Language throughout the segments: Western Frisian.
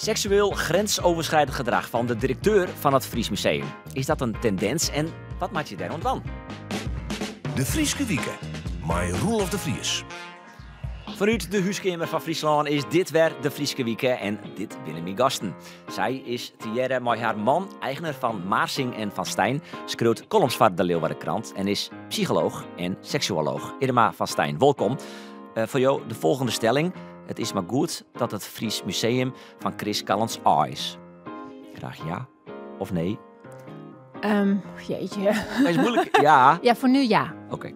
Seksueel grensoverschrijdend gedrach fan de direkteur fan it Fries Museum. Is dat in tendins en wat moat je dêroan dwaan? De Fryske Wike mei Roelof de Vries. Fanút de húskeamer fan Fryslân is dit wer de Fryske Wike en dit binne myn gasten. Sy is tegearre mei har man eigener fan Maarsingh en Van Steijn, skriuwt columns foar de Leeuwarder Krant en is psycholooch en seksuolooch. Irma van Steijn, wolkom. Foar jo de folgjende stelling. It is mar goed dat it Fries Museum fan Kris Callens ôf is. Graach ja of nee. Jeetje. Dat is moeilijk. Ja. Ja, voor nu ja. Oké.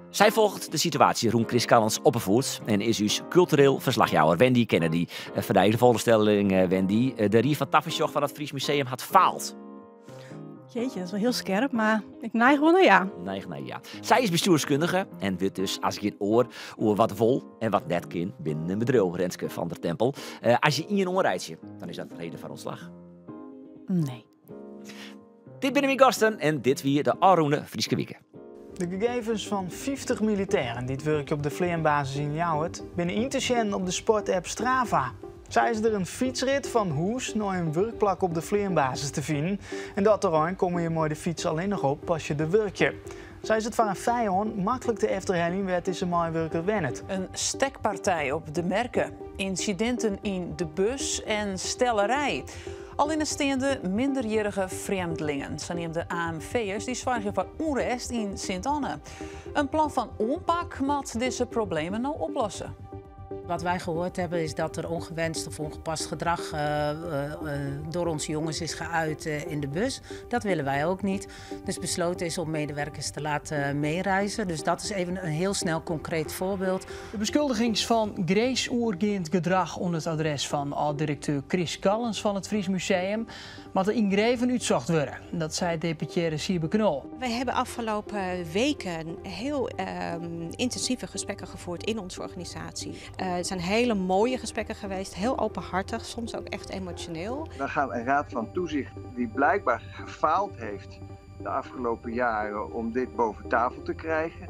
Sy folget de situaasje rûn Kris Callens op 'e foet en is ús kultureel ferslachjouwer Wendy Kennedy. Foar dy de folgjende stelling, Wendy. De Rie fan Tafersjoch fan it Fries Museum hat faald. Jeetje, dat is wel heel skerp, mar ik neig wol nei ja. Neig nei ja. Sy is bestjoerskundige en wit dus as gjin oar oer wat wol en wat net kin binnen in bedriuw, Renske van der Tempel. As je ien oanreitsje, dan is dat reden foar ûntslach. Nee. Dit binne myn gasten en dit wie de ôfrûne Fryske Wike. De gegevens fan 50 militêren dy't wurkje op de fleanbasis yn Ljouwert binne yn te sjen op de sportapp Strava. Sa is der in fytsrit fan hûs nei in wurkplak op de fleanbasis te finen. En dat terrein komme je mei de fyts allinnich op as je der wurkje. Sa is it foar in fijân maklik te efterheljen wêr't dizze meiwurker wennet. In stekpartij op de merke, ynsidinten yn de bus en stellerij. Allinnesteande minderjierrige frjemdlingen, saneamde AMV'ers, dy soargje foar ûnrêst yn Sint-Anne. In plan fan oanpak moat dizze problemen no oplosse. Wat wij gehoord hebben is dat er ongewenst of ongepast gedrag door onze jongens is geuit in de bus. Dat willen wij ook niet. Dus besloten is om medewerkers te laten meereizen. Dus dat is even een heel snel concreet voorbeeld. De beskuldigings fan grinsoergeand gedrach oan it adres fan âld-direkteur Kris Callens fan it Fries Museum moatte yngreven útsocht wurde. Dat sei deputearre Sybe Knol. Wij hebben afgelopen weken heel intensieve gesprekken gevoerd in onze organisatie. Het zijn hele mooie gesprekken geweest, heel openhartig, soms ook echt emotioneel. We gaan een raad van toezicht die blijkbaar gefaald heeft de afgelopen jaren om dit boven tafel te krijgen,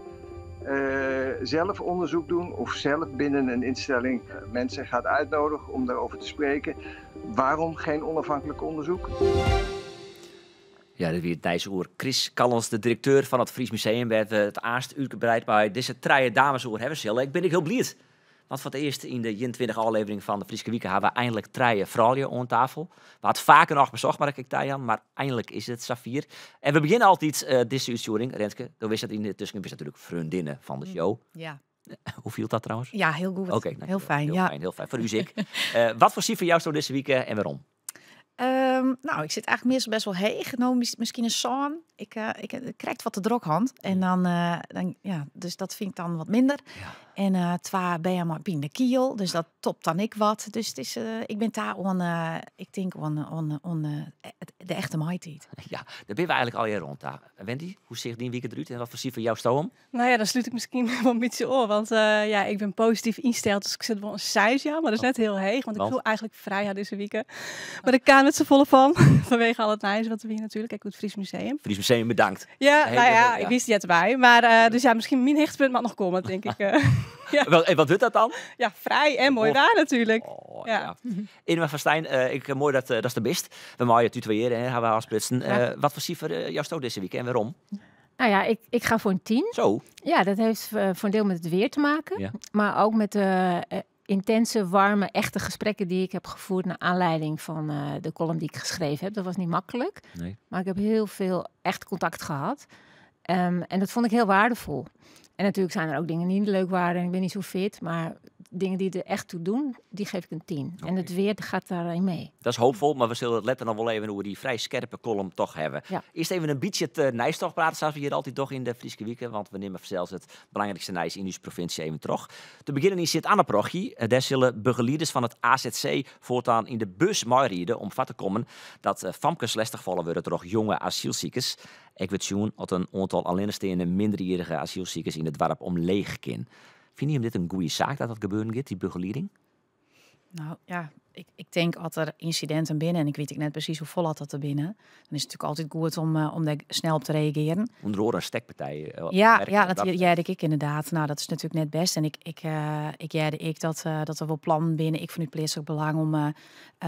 zelf onderzoek doen of zelf binnen een instelling mensen gaat uitnodigen om daarover te spreken. Waarom geen onafhankelijk onderzoek? Ja, dit wie it nijs oer Kris Callens, de direkteur fan it Fries Museum, wêr't we it aanst útgebreid mei dizze trije dames oer hawwe sille. Ik bin ek hiel bliid, want foar it earst yn de 21 ôflevering fan de Fryske Wike hawwe we einlik trije froulju oan tafel. We hat faker noch besocht, mar ik tajaan, mar einlik is it safier. En we begjinne altyd dizze útstjoering, Renske, do wist dat yn de tusken, bist natuerlik freondinne fan de show. Ja. Hoe fielt dat trouwens? Ja, hiel goed. Oké, nou, Hiel fijn, hiel ja. fijn, hiel fijn. Foar ús ek. Wat foar sifer jousto dizze wike en wêrom? Nou, ik sit eigenlijk meastal best wel heech. No, miskien in sân. Ik krekt wat te drok hân. En dan, ja, dus dat fyn ik dan wat minder. En twa bern mei pine kiel, dus dat topt dan ek wat. Dus it is, ik bin ta oan, ik tink oan de echte maitiid. Ja, dêr binne we eigentlik allegear rûn ta. Wendy, hoe seach dyn wike derút en wat foar sifer jousto him? Nou ja, dan slút ik miskien wol in bytsje oan, want ja, ik bin posityf ynsteld, dus ik sil wol in seis jaan, mar dat is net hiel heech, want ik Want? fiel eigentlik frij ha dizze wike. Mar ik kaam net safolle fan, fanwege al it nijs wat der wie natuerlik, ek oer it Fries Museum. Fries Museum bedankt. Ja, Hele nou ja, ja. ik wist het net by, maar dus ja, miskien myn hichtepunt moat noch komme, tink ik. Ja. Wel, en wat wurdt dat dan? Ja, frij en moai Oh. waar natuerlik. Oh, Ja. ja. Irma van Steijn, moai datst der bist. We meie je tutoyeren, hè, hawwe we ôfsprutsen. Ja. Wat foar sifer jousto dizze wike en wêrom? Nou ja, ik ga voor een 10. Zo. Ja, dat heeft voor een deel met het weer te maken. Maar ook met de intense, warme, echte gesprekken die ik heb gevoerd naar aanleiding van de column die ik geschreven heb. Dat was niet makkelijk. Nee. Maar ik heb heel veel echt contact gehad. En dat vond ik heel waardevol. En natuurlijk zijn er ook dingen die niet leuk waren en ik ben niet zo fit. Maar dingen die er echt toe doen, die geef ik een 10. En het weer gaat daarin mee. Dat is hoopvol, maar we zullen het letter nog wel even over die vrij skerpe column toch hebben. Eerst even een beetje het nijs toch praten, zoals we hier altijd toch in de Fryske Wike. Want we nemen zelfs het belangrijkste nijs in onze provincie even terug. Te beginnen in Sint-Annaparochie. Daar zullen begeleiders van het AZC voortaan in de bus meiriden om foar te kommen dat famkes lastigvallen worden door jonge asielziekers. Ik wurdt sjoen dat in oantal allinnesteande minderjierrige asielsiekers yn it doarp omleech kin. Fine jim dit in goede saak dat dat gebeuren giet, dy begelieding? Nou ja, Ik tink as der ynsidinten binne, en ik wit ek net presys hoefolle dat der binne, dan is it natuerlik altyd goed om dêr snel op te reagearjen. Ûnder oare in stekpartij op Ja, merk, ja, dat dat hearde ik ek inderdaad. Nou, dat is natuerlik net bêst. En ik hearde ek dat der wol plannen binne, ek fanút Pleatslik Belang, om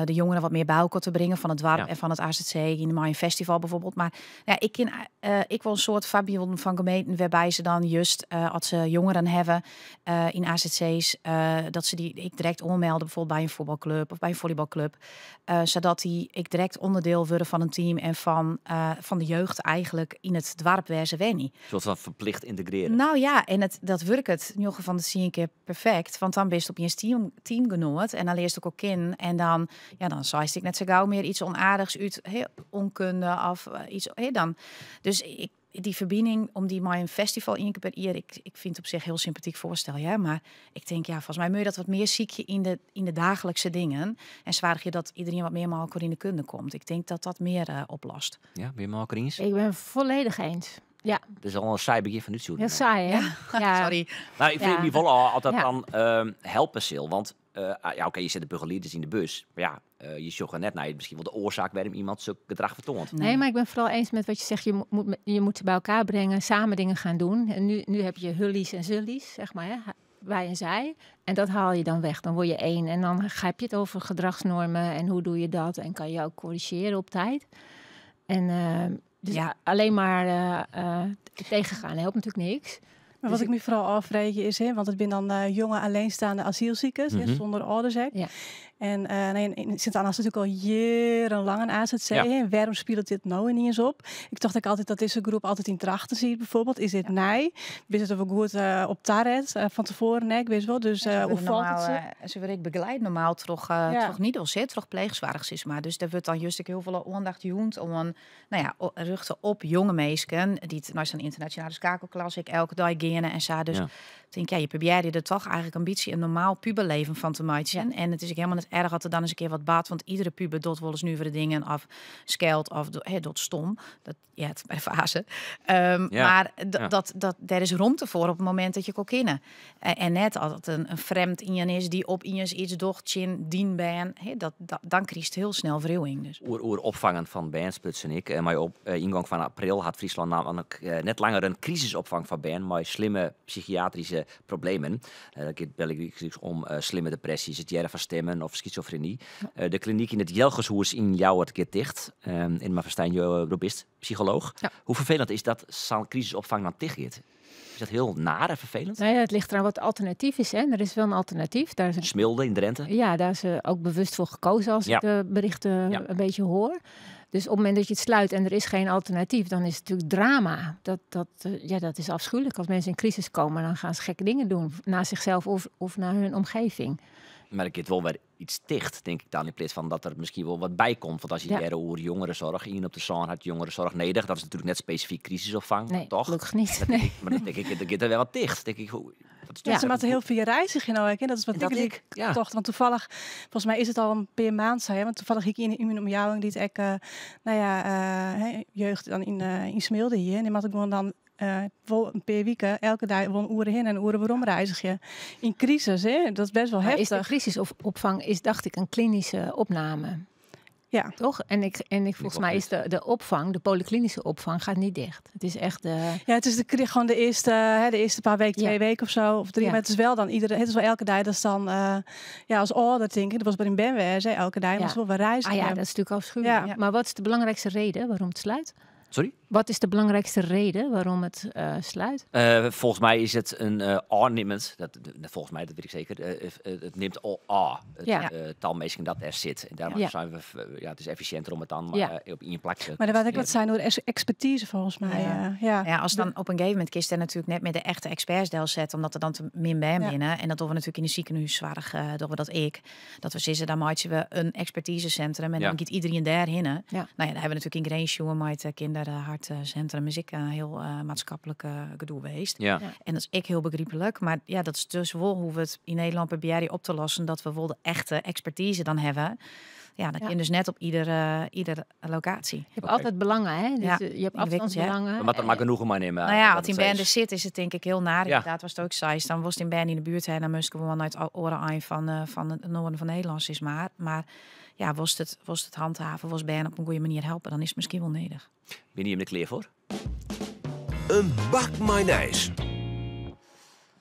de jongeren wat mear by elkoar te bringen fan it doarp en fan it AZC yn mei in festival bijvoorbeeld. Mar ja, ik kin ek wol in soart foarbylden fan gemeenten wêrby se dan just, as se jongeren hawwe yn A Z C's, dat se dy ek direkt oanmelde, bijvoorbeeld by in fuotbalklup of by in volleybalclub, sadat dy ek direkt onderdeel wurde fan in team en fan de jeugd eigenlijk yn it doarp wêr se wenje. Een soort van verplicht integreren. Nou ja, en dat wurket 9 van de 10 kear perfekt, want dan bist op je teamgenoot en dan leerst ook al kennen en dan, ja, dan zeist ik net zo gauw meer iets onaardigs uit, he, onkunde of iets, he, dan. Dus ik, die verbinding om die mei een festival één keer per jaar, ik vind het op zich heel sympathiek voorstel, ja, maar ik denk, ja, volgens mij moet je dat wat meer ziekje in de dagelijkse dingen en zwaar je dat iedereen wat meer met elkaar in de kunde komt. Ik denk dat dat meer oplost. Ja, meer met elkaar eens? Ik ben volledig eens. Ja. Het is al een saai begin van de Heel saai, hè? Ja. Ja. Sorry. Nou, ik vind het in ieder geval al altijd dan helpen, Sil, want ja, oké, je zet de begeleiders in de bus, maar ja, je zocht net naar misschien wel de oorzaak waarom iemand zulk gedrag vertoont. Nee, maar ik ben vooral eens met wat je zegt. Je moet ze bij elkaar brengen, samen dingen gaan doen. En nu heb je hullies en zullies, zeg maar, hè? Wij en zij. En dat haal je dan weg. Dan word je één. En dan heb je het over gedragsnormen en hoe doe je dat. En kan je ook corrigeren op tijd. En dus alleen maar tegengaan helpt natuurlijk niks. Maar wat ik me vooral afvraag is, hè, want het zijn dan jonge alleenstaande asielziekers, hè, zonder ouders, hè. En nee, in Sint-Anna is natuurlijk al jarenlang een AZC. Hè. En waarom speelt dit nou niet eens op? Ik dacht ook altijd dat deze groep altijd in Drachten ziet, bijvoorbeeld. Is dit nij? Wist het wel goed op Taret van tevoren, hè? Ik wist wel. Dus, Ja, ze hoe worden valt het normaal, ze? ze worden begeleid normaal toch niet als, hè, toch pleegzorg is maar. Dus daar wordt dan juist ook heel veel aandacht joend om een, nou ja, ruchten op jonge meisken die het, nou is een internationale schakelklas, ik elke dag gaan en zo. Dus ik denk, ja, je probeert er toch eigenlijk een beetje een normaal puberleven van te maken. En het is ook helemaal niet erg dat er dan eens een keer wat baat, want iedere puber doet wel eens nu voor de dingen af skeld of hè, doet stom. Dat, ja, het bij fase. Maar daar is ruimte voor op het moment dat je kon kennen. En net als het een vreemd iemand is die op iemand iets docht, chin, dien ben, hè, dan krijg je heel snel vernieuwing. Dus. Oer opvangen van bandsputs en ik. Maar op ingang van april had Friesland namelijk net langer een crisisopvang van band, maar slimme psychiatrische problemen. Dat gaat bel ik om slimme depressies, het jaren van stemmen of schizofrenie. De kliniek in het Jelgershoes in Ljouwert keert dicht. In Marvestein, jo, Robist, psycholoog. Hoe vervelend is dat zo'n crisisopvang dan dicht gaat? Is dat heel naar en vervelend? Nou ja, het ligt eraan wat het alternatief is. Hè? Er is wel een alternatief. Daar is een Smilde in Drenthe. Ja, daar is ook bewust voor gekozen als ik de berichten een beetje hoor. Dus op het moment dat je het sluit en er is geen alternatief, dan is het natuurlijk drama. Dat is afschuwelijk. Als mensen in crisis komen, dan gaan ze gekke dingen doen. Naar zichzelf of naar hun omgeving. Maar ik heb wel weer iets dicht, denk ik dan, in plaats van dat er misschien wel wat bij komt. Want als je jaren oer jongerenzorg, iemand op de zon had jongerenzorg neder, dat is natuurlijk net specifiek crisisopvang, Nee, toch? gelukkig niet. Dat denk ik, maar dan denk ik, dat gaat er wel wat dicht. Denk ik, hoe, dat is Ja, toch ze maken heel veel reizen, nou, hè? Dat is wat En dat ik ik, ja. tocht. Want toevallig, volgens mij is het al een paar maanden, hè? Want toevallig ik in een omjouwing die het ek nou ja hè, jeugd dan in Smilde hier. En die had ik gewoon dan wel een paar weken, elke dag wel uren heen en uren waarom reizig je. In crisis, hè? Dat is best wel Maar is de heftig. crisisopvang is, dacht ik, een klinische opname. Toch? En volgens wel mij is goed. de opvang, de polyklinische opvang, gaat niet dicht. Het is echt de Ja, het is gewoon de eerste, hè, de eerste paar weken, 2 weken of zo, of 3. Maar het is wel dan iedere, het is wel elke dag, dat is dan ja, als order, denk ik. Dat was bij in Benwerz, hè, elke dag, maar het is wel weer reizen. Ah ja, dat is natuurlijk afschuwelijk. Maar wat is de belangrijkste reden waarom het sluit? Sorry? Wat is de belangrijkste reden waarom het sluit? Volgens mij is het een aannemend. Volgens mij, dat weet ik zeker. Het neemt al A. Het, tal mensen dat er zit. En daarom zijn we ja, het is efficiënter om het dan maar, op één plek te Maar er wat ik wat concentreren. zijn door expertise volgens mij. Ja. Ja, als dan op een gegeven moment kist er natuurlijk net met de echte experts deel zetten, omdat er dan te min bij binnen. En dat doen we natuurlijk in de ziekenhuiszorg, doen we dat ik. Dat we zitten, dan maken we een expertisecentrum en dan gaat iedereen daarheen. Nou ja, daar hebben we natuurlijk in Grace maar het kinderhartcentrum is ik een heel maatschappelijk gedoe geweest. En dat is ik heel begrijpelijk. Maar ja, dat is dus wel hoe we het in Nederland proberen op te lossen, dat we wel de echte expertise dan hebben. Ja, dat kan dus net op iedere lokatie. Je hebt altijd belangen, hè? Dus Ja, je hebt in de winkels, hè. afstandsbelangen. Maar dat maar genoegen maar nemen. Nou ja, dat als in het Bern is. er zit, is het denk ik heel naar. Ja. Inderdaad, was het ook saai. Dan was het in Bern in de buurt hè, en dan moest ik gewoon uit oren aan van het noorden van Nederland is maar. Maar ja, was het handhaven, was Bern op een goede manier helpen, dan is het misschien wel nedig. Ben je hem er klaar voor? Een bak mayonaise.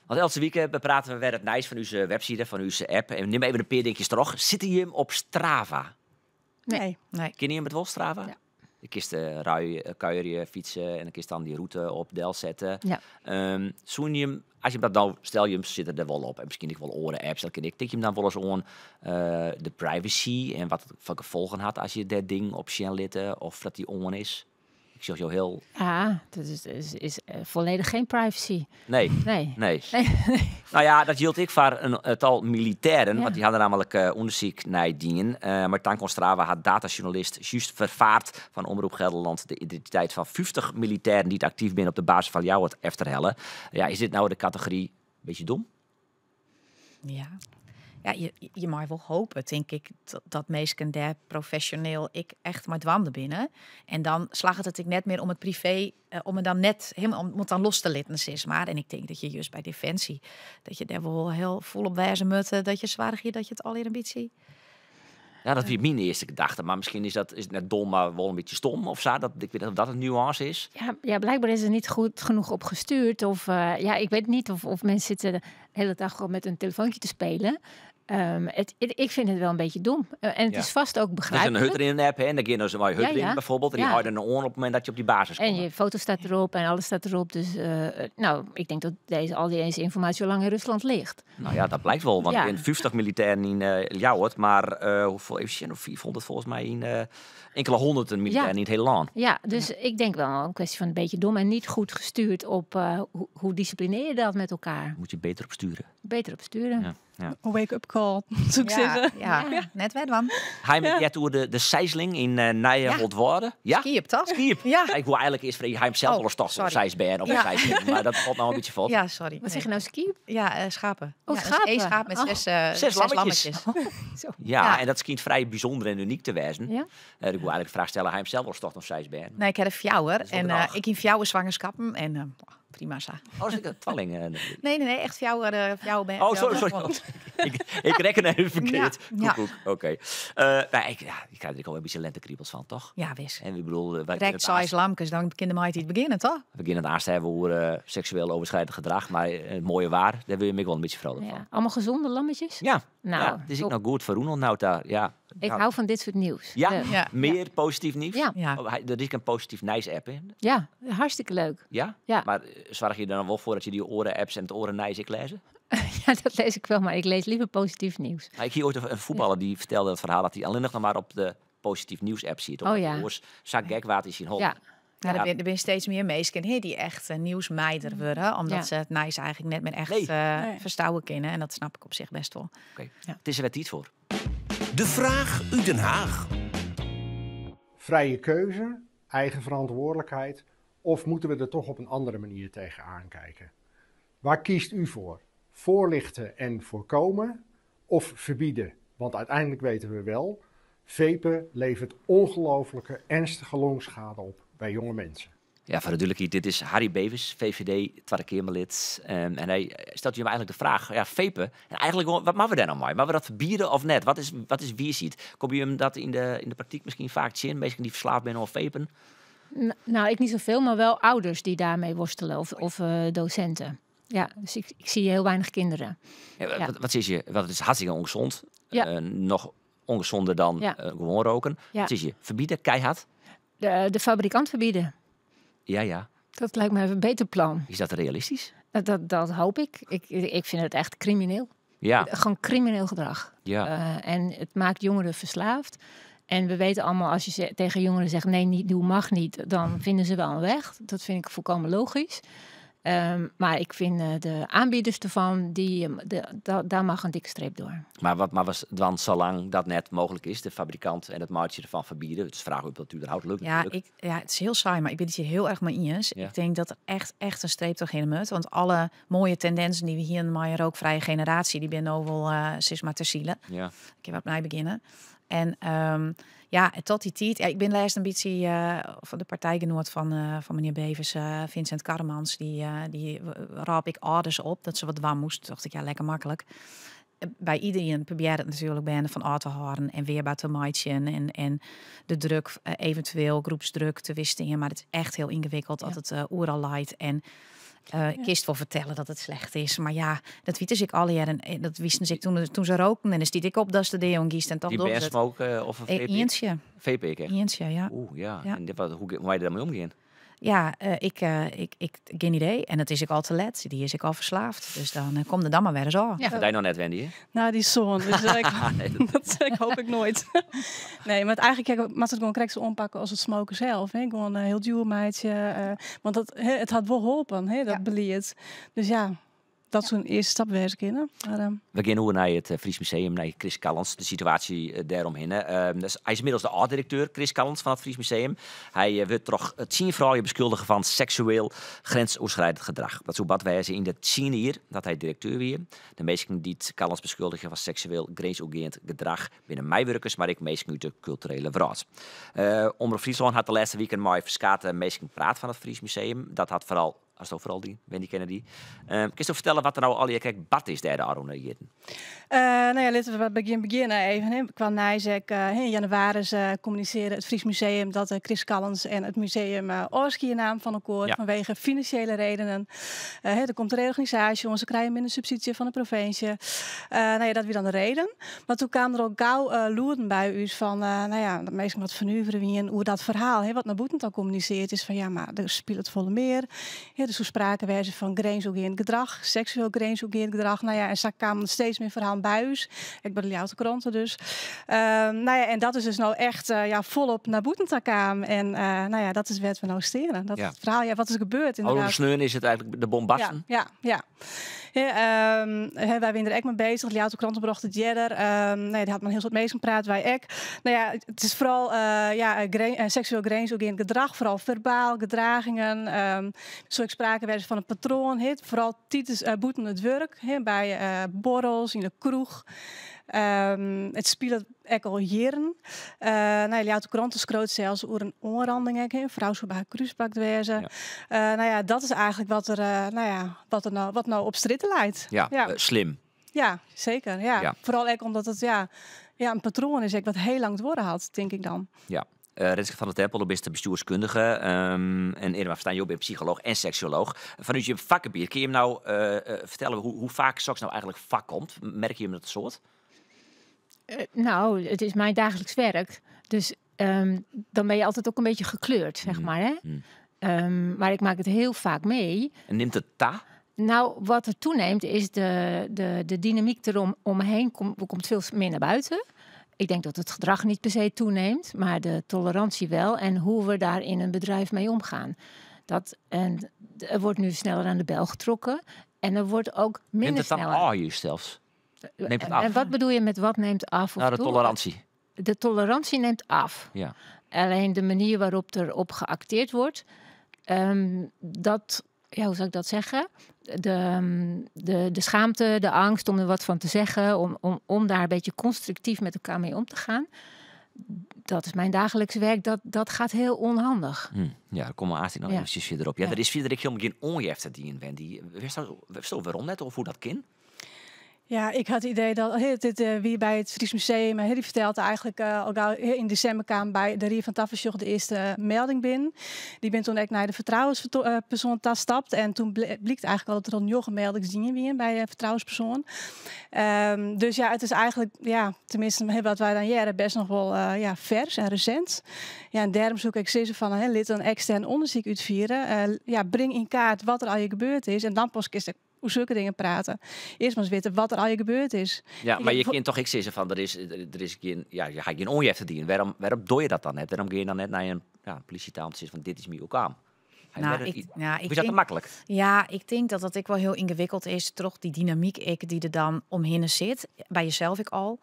Want elke week bepraten we weer het nieuws van uw website, van uw app. En neem even een paar dingetjes terug. Zitten je hem op Strava? Nee. Nee. Ken je hem het wel, Strava? Ja. Je kiest rui, kuieren, fietsen en dan kiest dan die route op Del zetten. Ja. Zoen je hem, als je hem dat nou, stel je hem, zit er wel op. En misschien ik wel oren apps, dat ken ik. Tik je hem dan wel eens aan de privacy en wat het voor gevolgen had als je dat ding op Shell litten of dat die on is. Ik zeg jou heel... Ja, dat is volledig geen privacy. Nee. Nee. Nee. Nee. Nou ja, dat hield ik voor een aantal militairen, Ja. want die hadden namelijk onderzoek naar dingen. Maar Tanko Strava had datajournalist Just Vervaart van Omroep Gelderland de identiteit van 50 militairen die het actief zijn op de basis van jou het efterhellen. Ja, is dit nou de categorie beetje dom? Ja. Ja, je mag wel hopen, denk ik, dat meesten daar professioneel ik echt maar dwam binnen. En dan slaagt het ik net meer om het privé, om het dan net helemaal, om het dan los te litten, zeg maar. En ik denk dat je juist bij Defensie, dat je daar wel heel vol op wijze mutten, dat je zwaar hier, dat je het al in ambitie. Ja, dat is mijn eerste gedachte. Maar misschien is dat is het net dom, maar wel een beetje stom of zo. Dat, ik weet niet of dat een nuance is. Ja, ja, blijkbaar is er niet goed genoeg op gestuurd. Of ja, ik weet niet of mensen zitten de hele dag gewoon met een telefoontje te spelen. Ik vind het wel een beetje dom. En het is vast ook Er is een begrijpelijk. hutter in een app, hè? En dan kun je dus een hutter in bijvoorbeeld. En die houden een oor op het moment dat je op die basis En komt. je foto staat erop en alles staat erop. Dus ik denk dat al deze informatie al lang in Rusland ligt. Nou ja, dat blijkt wel. Want in 50 militairen in Ljouwert, maar hoeveel, even zien, of 400 volgens mij in enkele honderden militairen in het hele land. Ja, dus ik denk wel een kwestie van een beetje dom en niet goed gestuurd op hoe disciplineer je dat met elkaar. Moet je beter op sturen. Beter op sturen. Ja. Ja. Een wake-up call, zou ik zeggen. Ja, net werd dan. Hij met jet door de Sijsling in Nijeholtwâlde. Ja? Skiep, toch? Skiep. Ja. Ik wil eigenlijk eerst vragen, hij hem zelf Oh, wel eens toch op sorry. Sijsbaan of een Sijsling, maar dat valt nou een beetje valt. Ja, sorry. Wat zeg je nou, skiep? Ja, schapen. Oh, Ja, dat is schapen. één schaap met Oh. 6 zes lammetjes. lammetjes. Oh, zo. Ja, Ja. en dat schijnt vrij bijzonder en uniek te wezen. Ja. Ik wil eigenlijk de vraag stellen, hij hem zelf wel eens toch nog Sijsbaan? Nee, ik heb een fjouwer. Dat is wel En bedacht. ik in fjouwer zwangerschappen en prima zo. Oh, is het een twalling? Nee, nee, nee, echt fjouwer ben. Oh, sorry, sorry. Ik reken even verkeerd. Ja, ja. Koekoek, oké. Nou, ik krijg er al een beetje lentekriebels van, toch? Ja, wis. En ik bedoel, wij Rekt kunnen het size lamkes, dan kan de meid iets beginnen, toch? We beginnen het aanstaan hebben over seksueel overschrijdend gedrag, maar het mooie waar, daar wil je me wel een beetje vrolijk Ja. van. Allemaal gezonde lammetjes? Ja. Nou, ja, het is ook top. nou goed voor Roenel nou daar. Ja. Ik Nou, hou van dit soort nieuws. Ja? Leuk. Ja. Meer positief nieuws? Ja. Ja. Oh, er is een positief nieuws-app in. Ja, hartstikke leuk. Ja? Ja. Maar zorg je er dan wel voor dat je die oren-apps en het oren-nieuws ik lezen? Ja, dat lees ik wel, maar ik lees liever positief nieuws. Nou, ik hier ooit een voetballer die vertelde het verhaal dat hij alleen nog maar op de positief nieuws-app ziet. Oh, ja. Oors, zak gek waard is in hol. Ja. Ja, er zijn steeds meer mensen die echt nieuwsmijder worden, omdat Ja. ze het nieuws eigenlijk net meer echt, Nee. Nee. verstouwen kunnen. En dat snap ik op zich best wel. Oké. Ja. Het is er weer tijd voor. De vraag uit Den Haag. Vrije keuze, eigen verantwoordelijkheid, of moeten we er toch op een andere manier tegenaan kijken? Waar kiest u voor? Voorlichten en voorkomen of verbieden? Want uiteindelijk weten we wel, vapen levert ongelooflijke ernstige longschade op bij jonge mensen. Ja, voor de duidelijkheid, dit is Harry Bevers, VVD, Tweede Kamerlid. En hij stelt je eigenlijk de vraag, ja, vapen. En eigenlijk, wat maken we daar nou mee? Maken we dat verbieden of net? Wat is wie ziet? Kom je hem dat in de praktijk misschien vaak zien? Mensen die verslaafd zijn of vapen? Nou, ik niet zoveel, maar wel ouders die daarmee worstelen of docenten. Ja, dus ik zie heel weinig kinderen. Ja, Ja. wat is je? Want het is hartstikke ongezond. Ja. Nog ongezonder dan gewoon roken. Wat is je? Verbieden, keihard? De fabrikant verbieden. Ja, ja. Dat lijkt me een beter plan. Is dat realistisch? Dat hoop ik. Ik vind het echt crimineel. Ja. Gewoon crimineel gedrag. Ja. En het maakt jongeren verslaafd. En we weten allemaal, als je tegen jongeren zegt... nee, niet doen mag niet, dan vinden ze wel een weg. Dat vind ik volkomen logisch. Maar ik vind de aanbieders ervan, daar mag een dikke streep door. Maar wat maar was dan zolang dat net mogelijk is, de fabrikant en het maatje ervan verbieden? Het is vraag of dat überhaupt lukt. Ja, natuurlijk. het is heel saai, maar ik ben het hier heel erg mee eens. Ja. Ik denk dat er echt een streep doorheen moet. Want alle mooie tendensen die we hier in de mooie rookvrije generatie, die ben nou wel zeg maar ter ziele. Ja. Ik heb opnieuw beginnen. En ja, en tot die tiid, ja, ik bin lêsten in bytsje fan de partijgenoat fan menear Bevers, Vincent Karremans, dy rôp ik âlders op dat se wat dwaan moasten. Tocht ik, ja, lekker maklik. By iderien probearret natuerlik bern fan ôf te hâlden en wearber te meitsjen en de druk, eventueel groepsdruk te wjerstean. Mar it is echt hiel yngewikkeld as it oeral leit. En kinst wol fertelle dat it slecht is, mar ja, dat witte se ek allegear. En dat wisten se ek toen se rookten. En der stiet ek op dat de dea oan giest en toch Die dogge se it. smoke of een vape? Ientsje. Vape ik, hè? Ientsje, ja. Oeh, ja. Ja. En dit, wat, hoe je daarmee omgaan? Ja, ik, geen idee. En het is ik al te let. Die is ik al verslaafd. Dus dan komt er dan maar weer eens af. Ja. Daar nog net, Wendy, hè? Nou, die zoon. Dus dat ik hoop ik nooit. Nee, maar het eigenlijk, kijk, maar het gewoon correct zo aanpakken als het smoken zelf. Hè? Gewoon heel duur meidje. Want dat, hè, het had wel geholpen, hè, dat beleid. Dus ja, dat is een eerste stap wezen kunnen. Maar We gaan nu naar het Fries Museum, naar Chris Callens, de situatie daaromheen. Dus hij is inmiddels de âld-direkteur, Chris Callens van het Fries Museum. Hy wurdt troch 10 froulju beskuldige fan seksueel grensoerschrijdend gedrach. Dat soe bard wêze yn de 10 jier dat hy direkteur wie. De minsken dy't Callens beskuldigje fan seksueel grinsoergeand gedrach binne meiwurkers, mar ek minsken út de kulturele wrâld. Omrop Fryslân hat de lêste wiken mei ferskate minsken praat fan it Fries Museum. Dat hat foaral, as it foaral dy, Wendy Kennedy. Kinsto fertelle wat der no allegear krekt bard is dêr de ôfrûne jierren? Nou ja, litte we by begjin begjinne even. Hè. Kwa nijs ek, yn jannewaris kommunisearre it Fries Museum dat Chris Callens en it museum ôfskie namen fan elkoar fanwege finansjele redenen. Hè, der komt in reorganisaasje, se krije minder subsydzje fan de provinsje. Nou ja, dat wie dan de reden. Mar doe kamen der al gau lûden by ús fan, nou ja, dat minsken wat fernuvere wienen oer dat ferhaal, hè, wat nei bûten ta kommunisearre is fan ja, mar der spilet folle mear. Hè, der soe sprake wêze fan grinsoergeand gedrach, seksueel grinsoergeand gedrach. Nou ja, en sa kamen der steeds mear ferhalen by ús, ek by de Ljouwerter Krante dus. Nou ja, en dat is dus no echt ja, folop nei bûten ta kaam. En nou ja, dat is wêr't we no steane. Dat het ferhaal, ja, wat is gebeurd Ôfrûne inderdaad. sneon is it eigentlik de bom barsten. Ja. Ja, hè, wy wiene der ek mei beuzich. De Ljouwerter Krante brocht it earder. Nee, dy hat mei in hiel soad minsken praat, wy ek. Nou ja, it is foaral ja, seksueel grinsoergeand gedrach, foaral ferbaal, gedragingen. Soe ek sprake wêze fan in patroan, hè, foaral tidens bûten it wurk, hè, by borrels, yn de kroech. It spilet ek al jierren. Nou, Ljouwerter Krante skreau sels oer in oanranding ek, hè. In frou soe by har krúspakt wêze. Nou ja, dat is eigentlik wat der, nou ja, wat der no, wat no op strjitte leit. Ja, slim. Ja, seker. Ja. Foaral ek omdat it, ja, in patroan is ek wat hiel lang duorre hat, tink ik dan. Ja. Renske van der Tempel, do bist de bestjoerskundige. En Irma Verstein, jo binne psycholooch en seksuolooch. Fanút je fakgebiet, kinne je no fertelle hoe faak soks no eigentlik foarkomt? Merke je dat soad? Nou, it is myn deistich wurk. Dus dan binne je altyd ek in bytsje gekleurd, zeg mar. Hè? Mar ik meitsje it hiel faak mei. En nimt it ta? Nou, wat der tanimt is de dynamyk derom omhinne komt folle mear nei bûten. Ik tink dat it gedrach net per se tanimt, mar de tolerânsje wol en hoe't we dêr yn in bedriuw mei omgean. Dat, en der wurdt no sneller oan de bel trokken en der wurdt ek minder Nimt it dan sneller. ôf juist sels? Nimt it ôf? En wat bedoel je met wat nimt ôf of Nou, de toe? tolerânsje. De tolerânsje nimt ôf. Allinne de manier wêrop't derop geactearre wurdt, dat, ja, hoe sil ik dat sizze? De schaamte, de eangst om der wat fan te sizzen, om dêr in bytsje konstruktyf mei elkoar mei om te gean. Dat is myn deistich wurk, dat giet hiel ûnhandich. Ja, dêr komme we aanst noch eventsjes fierder op. Ja, der is fierder ek hielendal gjin oanjefte dien, Wendy. Witsto wêrom net of hoe't dat kin? Ja, ik ha it idee dat, hè, dit wie by it Fries Museum, hè, dy fertelde eigentlik al gau, hè, yn desimber kaam by de Rie fan Tafersjoch de earste melding binnen. Dy binne doe ek nei de fertrouwenspersoan tastapt en doe blykt eigentlik al dat der al 9 meldings dien wiene by de fertrouwenspersoan. Dus ja, it is eigentlik, ja, teminsten, hè, wat wy dan hearre, bêst noch wol ja, fers en resint. Ja, en dêrom soe ik ek sizze fan, hè, lit in ekstern ûndersyk útfiere. Ja, bring yn kaart wat der allegear gebeurd is en dan pas kinst ek oer sokke dingen prate. Earst mar ris witte wat der allegear gebeurd is. Ja, Ik mar heb je kinne dochs ek sizze fan, der is gjin, ja, je ha gjin oanjefte dien. Wêrom dogge je dat dan net? Wêrom geane je dan net nei in, ja, polysje om te sizzen fan, dit is my oerkaam? Hy Nou, werd ik, ja, ik Is dat te tink maklik? Ja, ik tink dat dat ek wol hiel yngewikkeld is troch dy dynamyk ek dy't der dan omhinne sit. By jesels ek al.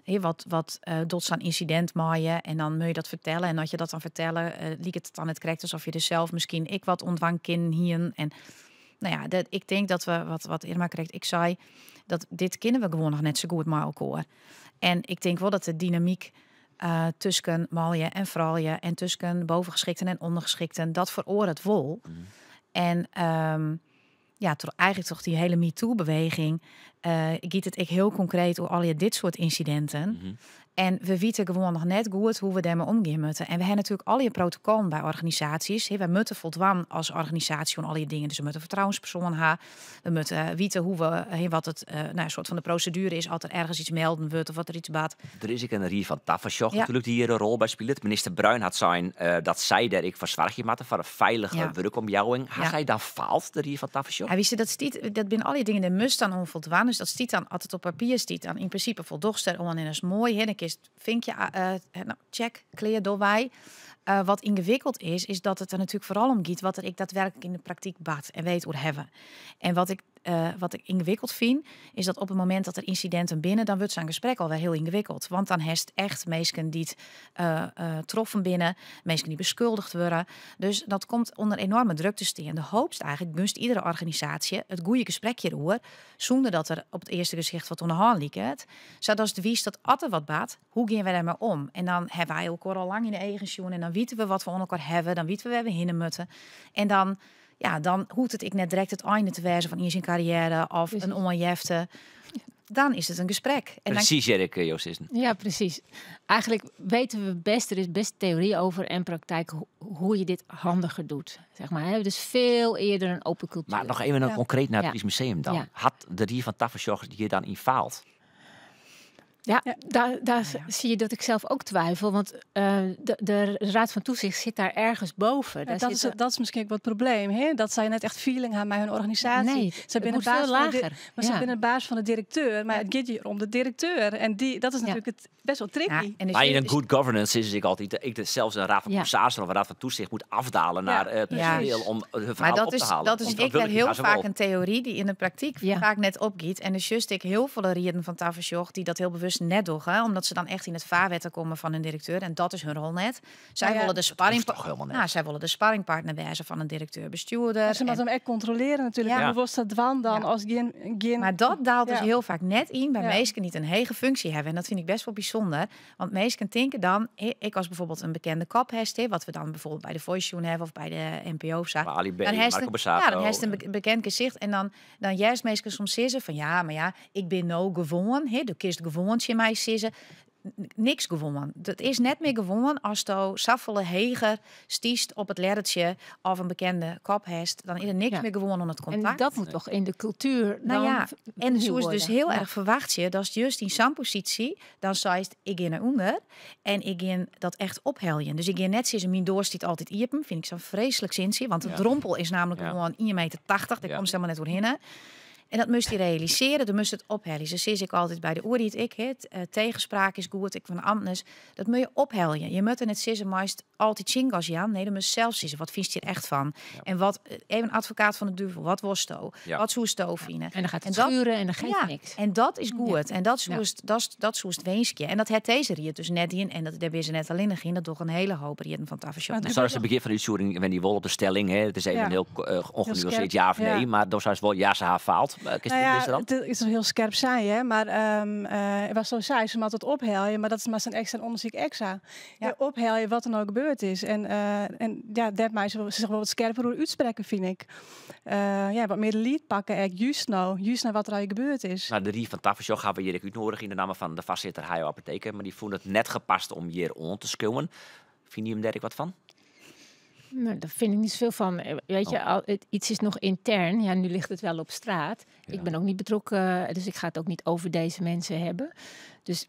Hè, wat docht sa'n ynsidint mei je en dan moatte je dat fertelle. En as je dat dan fertelle, liket it dan net krekt asof je der sels miskien ek wat ûntfange kinnen hiene. En nou ja, dat, ik tink dat we, wat Irma krekt ek sei, dat dit kinne we gewoan noch net sa goed mei elkoar. En ik tink wol dat de dynamyk Tusken manlju en froulju en tusken bovengeschikten en ondergeschikten. Dat feroaret wol. En ja, troch, eigenlijk troch dy hiele MeToo-beweging giet it ek hiel konkreet oer allegear dit soart ynsidinten. En we witte gewoan noch net goed hoe't we dêrmei omgean moatte. En we ha natuerlik allegear protokollen by organisaasjes. Hè, wy moatte foldwaan as organisaasje oan allegear dingen. Dus we moatte in fertrouwenspersoan ha. We moatte witte hoe we, hè, wat it, nou, in soart fan de proseduere is as der ergens iets melden wurdt of wat der iets bart. Der is ek in rie fan tafersjoch natuerlik dy't hjir in rol by spilet. Minister Bruin hat sein dat sy dêr ek foar soargje moatte foar in feilige wurkomjouwing. Ha sy dan faald, de rie fan tafersjoch? Ja, witst, dat stiet, dat binne allegear dingen dêr moatst dan oan foldwaan. Dus dat stiet dan, as it op papier stiet, dan yn prinsipe foldochst der oan en dat is moai. Hè, dan kinst vinkje, nou, check, klear, dogge wy. Wat yngewikkeld is, is dat it der natuerlik foaral om giet wat der ek daadwerklik yn de praktyk bart en wêr't it oer hawwe. En wat ik yngewikkeld fyn, is dat op it momint dat der ynsidinten binne, dan wurdt sa'n gesprek alwer hiel yngewikkeld. Want dan hast echt minsken dy't troffen binne, minsken dy't beskuldigd wurde. Dus dat komt ûnder enoarme druk te stean. Do hopest eigentlik, gunst iedere organisaasje it goede gesprek hjiroer, sûnder dat der op it earste gesicht wat oan de hân liket. Sadatst witst dat as der wat bart, hoe gean wy dêrmei om? En dan hawwe wy elkoar al lang yn de eagen sjoen en dan witte we wat we oan elkoar hawwe, dan witte we wêr't we hinne moatte. En dan, ja, dan hoecht it ek net direkt it einde te wêzen fan ien syn karriêre of in oanjefte. Dan is it in gesprek. En dan Presys, hear ik jo sizzen. Ja, precies. Eigenlijk weten we best, er is best theorie over en praktijk hoe je dit handiger doet. Zeg maar, hè? Dus veel eerder een open cultuur. Maar noch even konkreet nei it Fries Museum dan. Hat de Rie fan Tafersjoch hjir dan yn faald? Ja, daar zie je dat ik zelf ook twijfel. Want de Raad van Toezicht zit daar ergens boven. Ja, Daar zit dat is misschien ook wat het probleem. Hè? Dat zij net echt feeling hebben met hun organisatie. Nee, Ze het zijn moet de baas veel van de lager. Maar ze zijn de baas van de directeur. Maar het gaat hier om de directeur. En dat is natuurlijk het best wel tricky. Ja, en dus Maar in je een good governance is het altijd, ik de, zelfs een raad van commissarissen of een raad van toezicht moet afdalen naar het personeel om hun Maar verhaal op te halen. dat is Want ik dat wil heb ik heel niet, maar ze vaak wel. een theorie die in de praktijk vaak net opgiet. En dus juist ik heel veel rieden van tafersjoch die dat heel bewust net doen, hè, omdat ze dan echt in het vaarwetter komen van hun directeur. En dat is hun rol net. Zij willen de Dat sparring hoeft toch helemaal net. Nou, zij willen de sparringpartner wezen van een directeur bestuurder. Maar ze moeten hem echt controleren natuurlijk. En hoe was dat dwan dan als geen Maar dat daalt dus heel vaak net in bij mensen die een hege functie hebben. En dat vind ik best wel bijzonder. Want mensen denken dan, ik als bijvoorbeeld een bekende kaphest, hè, wat we dan bijvoorbeeld bij de Voice Tune hebben of bij de NPO of zo. Bij Ali B, Dan Marco Borsato. dan heeft een bekend gezicht. En dan juist mensen soms zeggen van ja, maar ja, ik ben nou gewoon, hè, de kist gewoon in mij zeggen. Niks gewonnen. Dat is net meer gewonnen als je saffele heger stiest op het lerretje of een bekende kop heeft. Dan is er niks meer gewonnen om het En contact. dat moet toch in de cultuur dan En nieuw zo is dus worden. heel erg verwacht je dat juist in zo'n positie, dan zei het, ik ga naar onder en ik ga dat echt opheljen. Dus ik ga net sinds mijn door stiet altijd iepen, vind ik zo'n vreselijk zintje, want de drompel is namelijk gewoon één meter tachtig, daar komt ze helemaal net doorheen. En dat moest hij realiseren, dan moest het opheljen. Zo zie ik altijd bij de oeriet ik het. Tegenspraak is goed, ik van ambtenaren. Dat moet je opheljen. Je moet er net sissen, maar altijd chingas, Jan. Nee, dan moet je zelf sissen. Wat vind je er echt van? En wat, even advocaat van de duivel, wat was het? Wat zou het vinden? En dan gaat het En dat schuren en dan geeft niks. En dat is goed. En dat is dat is, dat is het wenskje. En dat het deze riet dus net in. En dat daar weer ze net alleen in. Dat toch een hele hoop rieten van tafel. Maar zoals het begin van de uitvoering, wenn die wol op de stelling, hè, het is even heel ongenuanceerd ja of nee, maar dan zou ze wel ja, ze haar faalt. Is het dan? Het is heel scherp zijn, hè? Maar het was zo saai, ze moet het opheljen, maar dat is maar zijn extra onderzoek extra. Ja, opheljen wat er nou gebeurd is. En dat maakt ze zich wel wat scherper door uitspreken, vind ik. Wat meer de lead pakken, echt juist nou wat er al gebeurd is. De Rie van Tafersjoch gaan we hier uitnodigen in de naam van de vastzitter Hajo Apotheker, maar die vond het net gepast om hier on te schouwen. Vind je hem daar wat van? Nou, daar vind ik niet zoveel van. Iets is nog intern. Ja, nu ligt het wel op straat. Ik ben ook niet betrokken, dus ik ga het ook niet over deze mensen hebben. Dus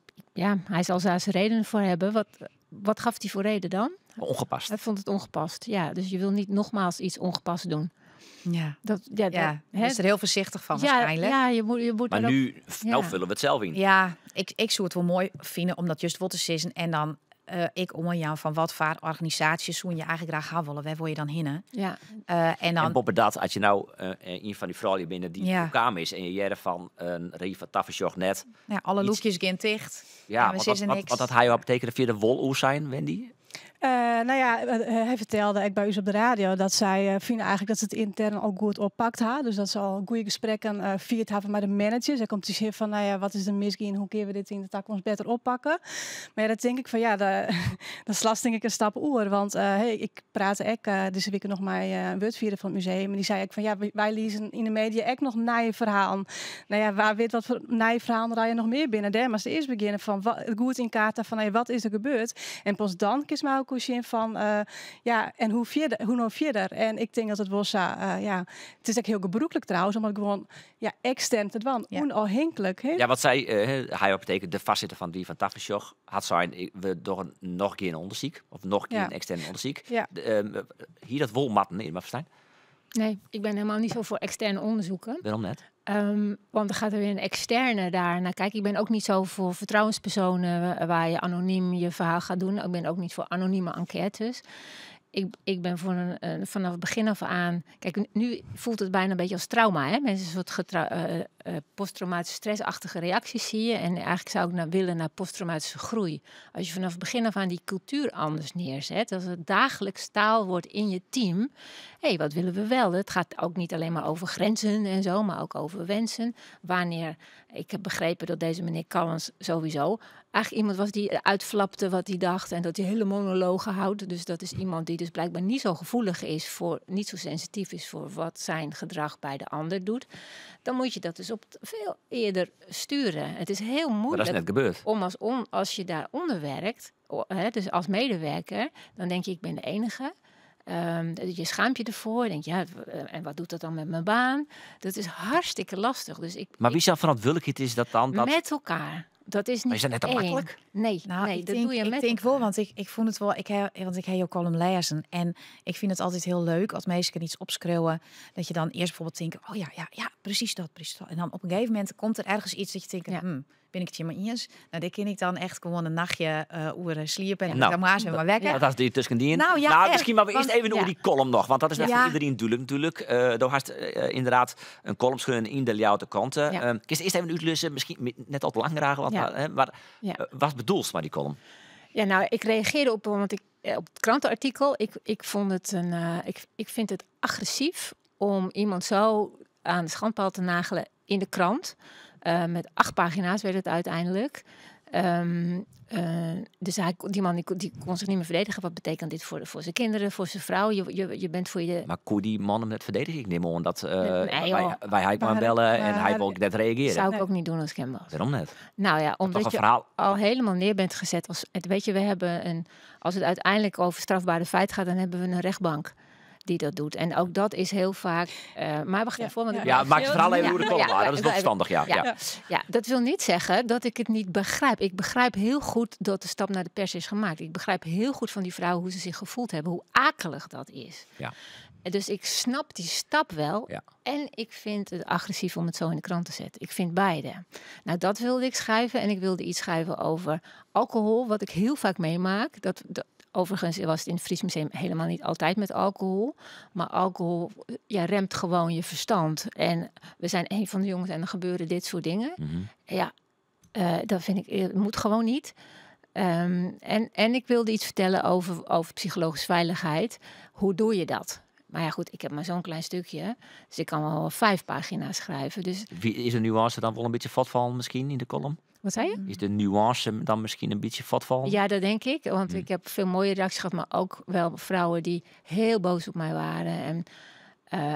hij zal daar zijn redenen voor hebben. Wat gaf hij voor reden dan? Ongepast. Hij vond het ongepast, ja. Dus je wil niet nogmaals iets ongepast doen. Dat, ja, dat, Ja, hè? is er heel voorzichtig van Ja, waarschijnlijk. ja, je moet, je moet Maar er ook nou ja. vullen we het zelf in. Ja, ik zou het wel mooi vinden om dat juist wat te zeggen en dan ik om jou van wat voor organisaties zoen je eigenlijk graag gaan willen. Waar wil je dan hinnen? En dan En Boppe dat, als je nou een van die vrouwen binnen die in de kamer is en je jaren van een Rie van Tafersjoch net. Ja, alle iets loekjes gaan dicht. Ja, En we zitten niks. want dat hij betekent via de woloer zijn, Wendy? Nou ja, hy fertelde ek by ús op de radio dat sy fine eigentlik dat se it yntern al goed oppakt ha. Dus dat se al goede gesprekken fierd hawwe mei de managers. Ek om te sjen fan, nou ja, wat is der misgien, hoe kinne we dit yn de takomst better oppakke. Mar ja, dat tink ik fan ja, dan slast tink ik in stap oer. Want hey, ik prate ek dizze wike noch mei in wurdfierder fan it museum. En dy sei ek fan ja, wy lêze yn de media ek noch nije ferhalen. Nou ja, wa wit wat foar nije ferhalen der noch mear binne. Dêr moatst earst begjinne fan goed yn kaart fan hey, wat is der gebeurd? En pas dan kinst mei elkoar sjen fan ja, en hoe fierder, hoe no fierder? En ik tink dat it wol sa, ja, it is ek hiel gebrûklik trouwens om it gewoan ja, ekstern te dwaan, ja. ûnôfhinklik. Hè? Ja, wat sei hy op betekent de foarsitter fan dy fan tafersjoch hat sein, we dogge noch gjin ûndersyk of noch gjin ja. ekstern ûndersyk. Ja. Hie dat wol moatten, Irma Verstein? Nee, ik ben helemaal niet zo voor externe onderzoeken. Waarom net? Want dan gaat er weer een externe daar naar kijken. Ik ben ook niet zo voor vertrouwenspersonen waar je anoniem je verhaal gaat doen. Ik ben ook niet voor anonieme enquêtes. Ik ben voor een vanaf het begin af aan. Kijk, nu voelt het bijna een beetje als trauma. Hè? Mensen een soort posttraumatische stressachtige reacties zie je. En eigenlijk zou ik willen naar posttraumatische groei. Als je vanaf het begin af aan die cultuur anders neerzet. Als het dagelijks taal wordt in je team. Hé, hey, wat willen we wel? Het gaat ook niet alleen maar over grenzen en zo, maar ook over wensen. Wanneer, ik heb begrepen dat deze meneer Callens sowieso eigenlijk iemand was die uitflapte wat hij dacht en dat hij hele monologen houdt. Dus dat is iemand die dus blijkbaar niet zo gevoelig is voor, niet zo sensitief is voor wat zijn gedrag bij de ander doet. Dan moet je dat dus op veel eerder sturen. Het is heel moeilijk. Maar dat is net gebeurd. Om als je daaronder werkt, hè, dus als medewerker, dan denk je ik ben de enige. Je schaamt je ervoor. Denk je, ja, en wat doet dat dan met mijn baan? Dat is hartstikke lastig. Dus ik, maar wie zelf verantwoordelijkheid is dat dan? Dat... Met elkaar. Dat is niet maar is dat net te makkelijk? Nee, nou, nee, ik dat denk, doe je met ik denk wel, want ik vond het wel. Want ik heb jouw column lezen en ik vind het altijd heel leuk als mensen iets opschreeuwen dat je dan eerst bijvoorbeeld denkt, oh ja, precies dat, precies dat. En dan op een gegeven moment komt er ergens iets dat je denkt, ja. Ben ik het je maar eens? Nou, dit ken ik dan echt gewoon een nachtje oeren sliepen en nou, dan maar maar wekken. Dat was die tussen die. Nou, ja, nou, misschien maar we eerst even over die column nog, want dat is net voor iedereen duidelijk natuurlijk. Daar had inderdaad een column schreeuwen in de Ljouwte kanten. Ja. Kun je eerst even uitlussen, misschien net al te lang graag, want maar wat bedoelt maar die column? Ja, nou, ik reageerde op want ik op het krantenartikel. Ik vond het een, ik vind het agressief om iemand zo aan de schandpaal te nagelen in de krant. Met 8 pagina's werd het uiteindelijk. Dus die man die kon zich niet meer verdedigen. Wat betekent dit voor zijn kinderen, voor zijn vrouw? Je bent voor je... Maar kon die man hem net verdedigen? Ik neem aan dat nee, wij hij maar bellen en hij wil net reageren. Zou ik ook niet doen als ik hem was. Waarom net? Nou ja, omdat je verhaal... al helemaal neer bent gezet. Als, weet je, we hebben een, als het uiteindelijk over strafbare feit gaat, dan hebben we een rechtbank die dat doet. En ook dat is heel vaak... maar wacht even voor. Want ja, maak het verhaal even hoe de column maar. Dat is wel verstandig, ja. Ja, dat wil niet zeggen dat ik het niet begrijp. Ik begrijp heel goed dat de stap naar de pers is gemaakt. Ik begrijp heel goed van die vrouwen hoe ze zich gevoeld hebben. Hoe akelig dat is. Ja. Dus ik snap die stap wel. Ja. En ik vind het agressief om het zo in de krant te zetten. Ik vind beide. Nou, dat wilde ik schrijven. En ik wilde iets schrijven over alcohol, wat ik heel vaak meemaak. Dat overigens was het in het Fries Museum helemaal niet altijd met alcohol. Maar alcohol remt gewoon je verstand. En we zijn een van de jongens en er gebeuren dit soort dingen. Mm-hmm. Ja, dat vind ik, het moet gewoon niet. En ik wilde iets vertellen over psychologische veiligheid. Hoe doe je dat? Maar ja, goed, ik heb maar zo'n klein stukje. Dus ik kan wel 5 pagina's schrijven. Dus... Wie is de nuance dan wel een beetje vatval misschien in de column? Wat zei je? Is de nuance dan misschien een beetje vatval? Ja, dat denk ik. Want ik heb veel mooie reacties gehad, maar ook wel vrouwen die heel boos op mij waren. En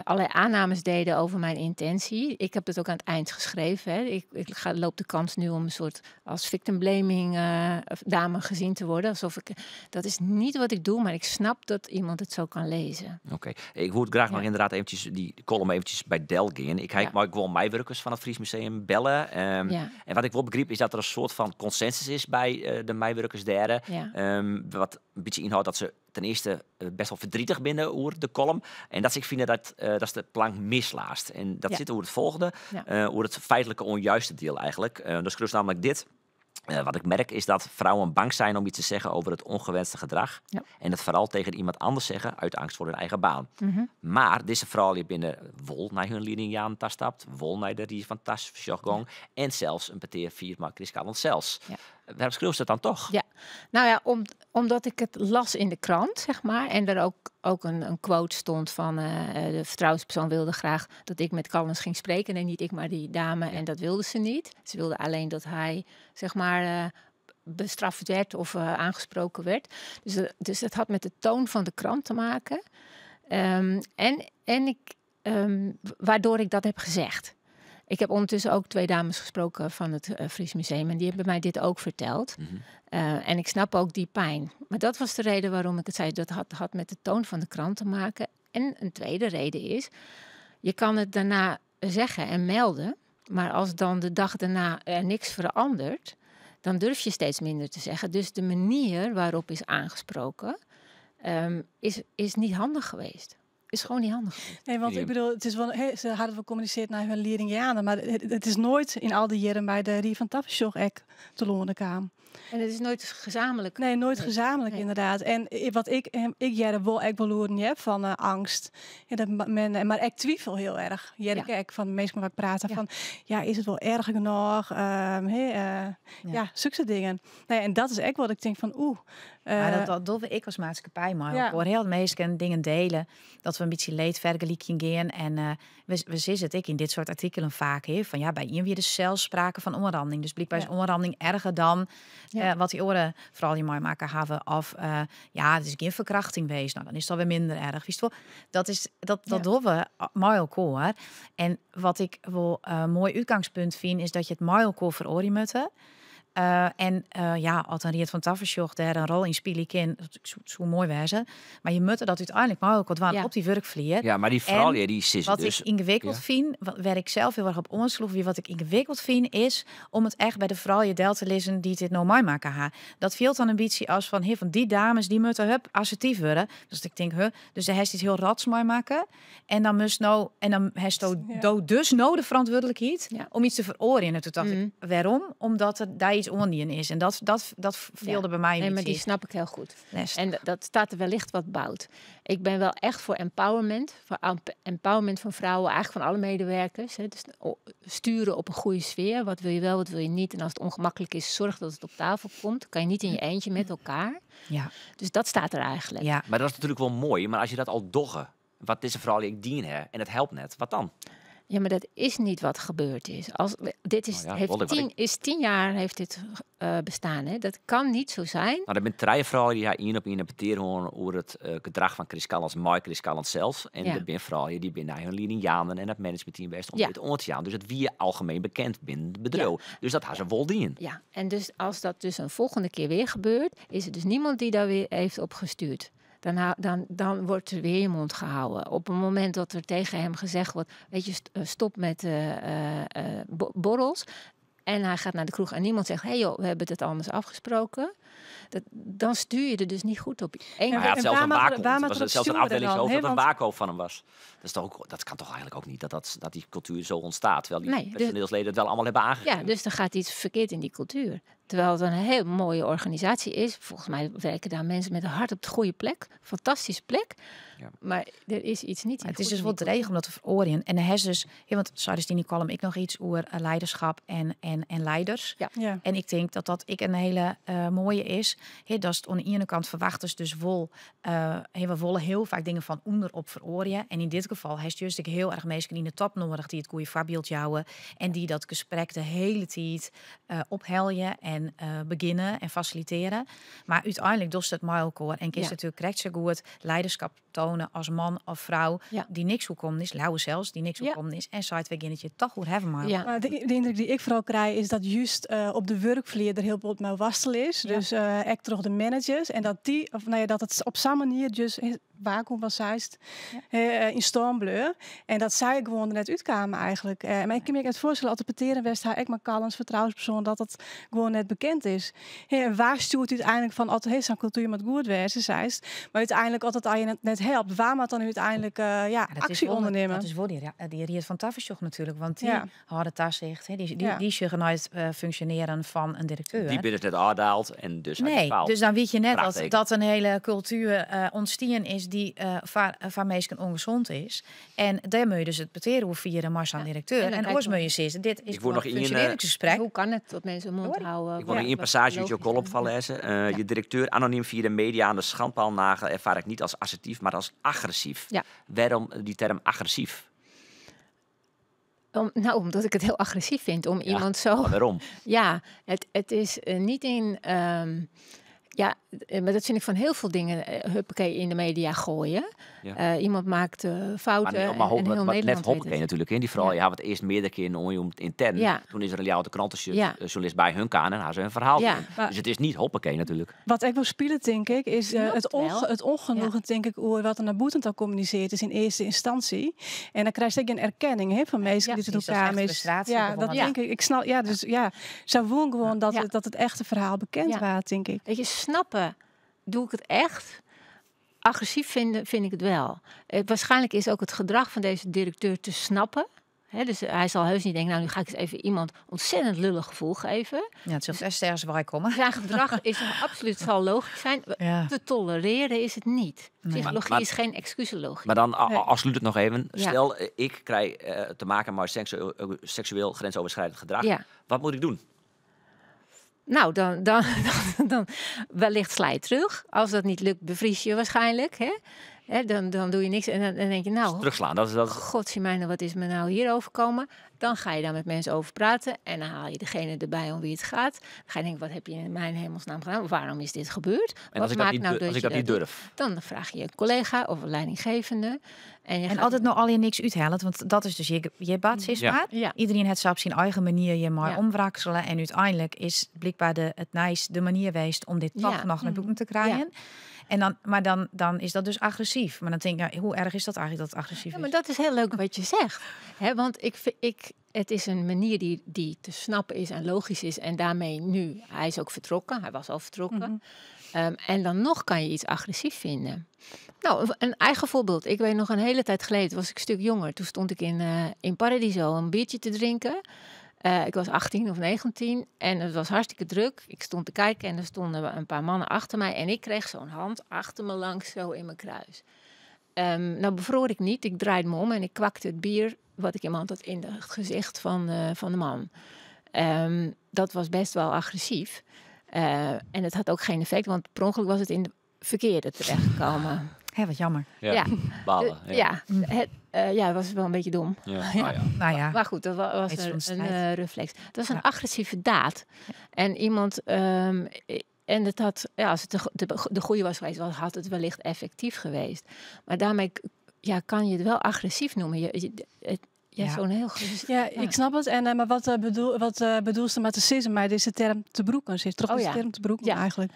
allerlei aannames deden over mijn intentie. Ik heb het ook aan het eind geschreven. Hè. Ik loop de kans nu om een soort als victim blaming dame gezien te worden. Alsof ik, dat is niet wat ik doe, maar ik snap dat iemand het zo kan lezen. Oké, ik hoor graag nog inderdaad eventjes die column eventjes bij Del gaan. Ik ga maar ik wil mijwerkers van het Fries Museum bellen. En wat ik wel begreep is dat er een soort van consensus is bij de mijwerkers daar. Ja. Wat een beetje inhoudt dat ze ten eerste best wel verdrietig binnen over de column. En dat ze ik vind dat dat is de plank mislaast. En dat zit over het volgende, over het feitelijke onjuiste deel eigenlijk. Dus gerust namelijk dit. Wat ik merk is dat vrouwen bang zijn om iets te zeggen over het ongewenste gedrag. Ja. En dat vooral tegen iemand anders zeggen uit angst voor hun eigen baan. Mm-hmm. Maar deze vrouwen die binnen wol naar hun leidingjaan tas stapt, wol naar de die van tas ja. En zelfs een peteer vier maar Chris Callens zelfs. Ja. Waarom schreeuwt ze dat dan toch? Ja, Nou ja, omdat ik het las in de krant, zeg maar. En er ook een quote stond van de vertrouwenspersoon wilde graag dat ik met Callens ging spreken. Nee, niet ik, maar die dame. En dat wilde ze niet. Ze wilde alleen dat hij, zeg maar, bestraft werd of aangesproken werd. Dus dat had met de toon van de krant te maken. En waardoor ik dat heb gezegd. Ik heb ondertussen ook twee dames gesproken van het Fries Museum en die hebben mij dit ook verteld. En ik snap ook die pijn. Maar dat was de reden waarom ik het zei. Dat had met de toon van de krant te maken. En een tweede reden is, je kan het daarna zeggen en melden, maar als dan de dag daarna er niks verandert, dan durf je steeds minder te zeggen. Dus de manier waarop is aangesproken, is niet handig geweest. Is gewoon niet handig. Nee, want ik bedoel, het is wel, he, ze hadden wel gecommuniceerd naar hun leerlingen, maar het is nooit in al die jaren bij de Rie van Tafersjoch ek te Londen kwam. En het is nooit gezamenlijk. Nee, nooit gezamenlijk, inderdaad. En wat ik jaren wel ik wel heb van angst. Ja, dat men, maar ik twijfel heel erg. Jerk ik van de meesten waar ik praten van, ja, is het wel erg genoeg? Hey, ja, zulke dingen. Nou ja, en dat is echt wat ik denk van, oeh. Maar dat doen we ik als maatschappij, maar ik hoor heel meesten dingen delen, dat we een beetje leedvergelijking gaan. En we zien het ik in dit soort artikelen vaak, hè, van ja, bij iemand weer dus zelfs sprake van onranding. Dus blijkbaar is onranding erger dan wat die oren vooral die mooi maken hebben. Of ja, het is geen verkrachting geweest. Nou, dan is het alweer minder erg. Wist wel? Dat is dat doen we mooi elkaar. En wat ik wel mooi uitgangspunt vind, is dat je het mooi elkaar veroordeelt. En ja, als een Riet van Tafersjoch daar een rol in spelen kan, dat zo mooi wezen. Maar je moet dat uiteindelijk maar ook wat op die werkvloer. Ja, maar die vooral ja, die is wat dus ik ingewikkeld vind, waar ik zelf heel erg op onsloeg, wie wat ik ingewikkeld vind, is om het echt bij de vrouw je del te lezen die dit nou mooi maken. Ha. Dat viel dan een beetje als van, hey, van die dames die moeten hup assertief worden. Dus ik denk, huh, dus hij is iets heel rats mooi maken. En dan moest nou, en dan heeft dus nou de verantwoordelijkheid om iets te veroorlooien. En toen dacht ik, waarom? Omdat er daar iets ondien is. En dat viel er bij mij een Nee, maar die snap ik heel goed. En dat staat er wellicht wat bout. Ik ben wel echt voor empowerment. Voor empowerment van vrouwen, eigenlijk van alle medewerkers. Hè. Dus sturen op een goede sfeer. Wat wil je wel, wat wil je niet. En als het ongemakkelijk is, zorg dat het op tafel komt. Kan je niet in je eentje met elkaar. Dus dat staat er eigenlijk. Maar dat is natuurlijk wel mooi. Maar als je dat al dogge, wat is er vooral ik dien hè, en het helpt net, wat dan? Ja, maar dat is niet wat gebeurd is. Als, dit is, Nou ja, heeft wel, wat 10, is 10 jaar heeft dit bestaan. Hè? Dat kan niet zo zijn. Nou, er zijn drie vrouwen die haar één op één repeteren gewoon over het gedrag van Chris Callens, maar Chris Callens zelf. En er zijn vrouwen die binnen hun leidingjaanden en het managementteam best om dit om te gaan. Dus het wie algemeen bekend binnen het bedrijf. Dus dat had ze wel dien. Ja, en dus als dat dus een volgende keer weer gebeurt, is er dus niemand die daar weer heeft op gestuurd. Dan wordt er weer je mond gehouden. Op het moment dat er tegen hem gezegd wordt, weet je, stop met borrels. En hij gaat naar de kroeg en niemand zegt, hé hey joh, we hebben het anders afgesproken. Dan stuur je er dus niet goed op. Eén Hij had en zelfs waar een mag waar waakhond. mag Het erop was zelfs een sturen dan, afdelingshoofd hè? dat een Want waakhoofd van hem was. Dat, is toch ook, dat kan toch eigenlijk ook niet, dat die cultuur zo ontstaat. Terwijl die Nee, dus personeelsleden het wel allemaal hebben aangegeven. Ja, dus er gaat iets verkeerd in die cultuur. Terwijl het een heel mooie organisatie is. Volgens mij werken daar mensen met een hart op de goede plek. Fantastische plek. Maar er is iets niet Maar het goed is dus in wel die dreig om dat te veroorlooien. En hij is dus, ja, want sorry, is die column ik nog iets over leiderschap en leiders. En ik denk dat dat ik een hele mooie is. He, dat is het aan de ene kant verwachten ze dus wel, he, we willen heel vaak dingen van onderop veroorlooien. En in dit geval hij juist ik heel erg mensen in de top nodig die het goede voorbeeld jouwen en die dat gesprek de hele tijd opheljen en beginnen en faciliteren. Maar uiteindelijk doet het met elkaar en kies natuurlijk correct zo goed leiderschap tonen als man of vrouw die niks hoekomen is, lauwe zelfs, die niks hoekomen is en zei we het je toch goed hebben maar. Maar de indruk die ik vooral krijg is dat juist op de werkvloer er heel veel mee wastel is. Dus echt terug de managers en dat die, of nou ja, dat het op zo'n manier dus waar komt was zeist in stormbleur en dat zij gewoon er net uitkwamen eigenlijk. Maar ik kan me het voorstellen als de peteren West haar ik maar Callens vertrouwenspersoon dat het gewoon net bekend is. En waar stuurt uiteindelijk van altijd hey, zo'n cultuur met goed wezen, zeist. Maar uiteindelijk altijd al je net helpt. Waar moet dan uiteindelijk ja, Ja, dat is actie wel ondernemen? Dat is wel die Riet van Tafersjoch natuurlijk, want die hadden daar zicht, hè, die, die zeggen nooit functioneren van een directeur. Die binnen het net afdaalt en dus hij Nee, gefaald. dus dan weet je net dat, Vraagteken. dat een hele cultuur ontstaan is die foar minsken ûngezond is. En dêr moat je dus it petear oer fiere mei sa'n direkteur. En dan En kijk oars maar. moet je sizze, dit is Ik wol gewoon noch een ien, functioneringsgesprek. Hoe kan het dat mensen hun mond Sorry. houden? Ik wil nog Ja, één wat passage uit je logisch column is. van lezen. Je directeur anoniem via de media aan de schandpaal nagelen ervaar ik niet als assertief, maar als agressief. Waarom die term agressief? Omdat ik het heel agressief vind om Ja, iemand zo... maar waarom? Ja, het is niet in... ja, maar dat vind ik van heel veel dingen, huppakee, in de media gooien. Iemand maakt fouten Maar nee, maar en heel maar net Nederland weet hoppakee het. natuurlijk. Hè? Die vrouw, je had het eerst meerdere keren om intern. Toen is er een jouw de krantenjournalist bij hun kaan en haar ze een verhaal doen. Maar Dus het is niet hoppakee natuurlijk. Wat ik wil spelen, denk ik, is Snap het wel. het ongenoegen, denk ik, over wat er naar boeten al communiceerd is in eerste instantie. En dan krijg je een erkenning, hè, van mensen die het Precies, dat is elkaar echt mis. frustratie Ja, dat bijvoorbeeld. denk ik. Ik snap, ja, dus ja, ze woon gewoon dat het echte verhaal bekend was, denk ik. Weet je, snappen, doe ik het echt? Agressief vinden, vind ik het wel. Waarschijnlijk is ook het gedrag van deze directeur te snappen. Hè, dus hij zal heus niet denken, nou nu ga ik eens even iemand ontzettend lullig gevoel geven. Ja, het zal best ergens waar komen. Zijn gedrag is absoluut, zal logisch zijn. Te tolereren is het niet. Psychologie is geen excuselogie. Maar dan afsluit het nog even. Stel, ik krijg te maken met seksueel grensoverschrijdend gedrag. Wat moet ik doen? Nou, dan wellicht sla je terug. Als dat niet lukt, bevries je waarschijnlijk. Hè? Hè, dan doe je niks en dan denk je, nou, Terugslaan, dat is dat. Godzijdank, wat is me nou hier overkomen? Dan ga je daar met mensen over praten en dan haal je degene erbij om wie het gaat. Dan ga je denken, wat heb je in mijn hemelsnaam gedaan? Waarom is dit gebeurd? En Wat als ik dat maakt niet nou dat als ik je dat niet dat durf? Dan vraag je een collega of een leidinggevende. En je En gaat altijd nog al je niks uithalen, want dat is dus je bad, zeg maar. Iedereen het zo op zijn eigen manier je maar omwrakselen. En uiteindelijk is blijkbaar het nice de manier geweest om dit toch nog naar boeken te krijgen. En dan, maar dan, dan is dat dus agressief. Maar dan denk ik, hoe erg is dat eigenlijk dat het agressief Ja, maar is? dat is heel leuk wat je zegt. Hè, want het is een manier die te snappen is en logisch is. En daarmee nu, hij is ook vertrokken. Hij was al vertrokken. En dan nog kan je iets agressief vinden. Nou, een eigen voorbeeld. Ik weet nog een hele tijd geleden, was ik een stuk jonger. Toen stond ik in Paradiso een biertje te drinken. Ik was 18 of 19 en het was hartstikke druk. Ik stond te kijken en er stonden een paar mannen achter mij. En ik kreeg zo'n hand achter me langs, zo in mijn kruis. Nou bevroor ik niet. Ik draaide me om en ik kwakte het bier wat ik in mijn hand had in het gezicht van de man. Dat was best wel agressief. En het had ook geen effect, want per ongeluk was het in de verkeerde terechtgekomen. Hé, wat jammer. Ja, balen, ja. Het was wel een beetje dom. Nou ja. Maar goed, dat was Iets van de een, strijd. reflex. Dat was een agressieve daad. En iemand, en het had, ja, als het de goede was geweest, had het wellicht effectief geweest. Maar daarmee kan je het wel agressief noemen. Zo'n heel Ja, ik snap het. En maar wat bedoel ze met de sism? Maar deze term te broeken. Ze is toch deze term te broeken eigenlijk.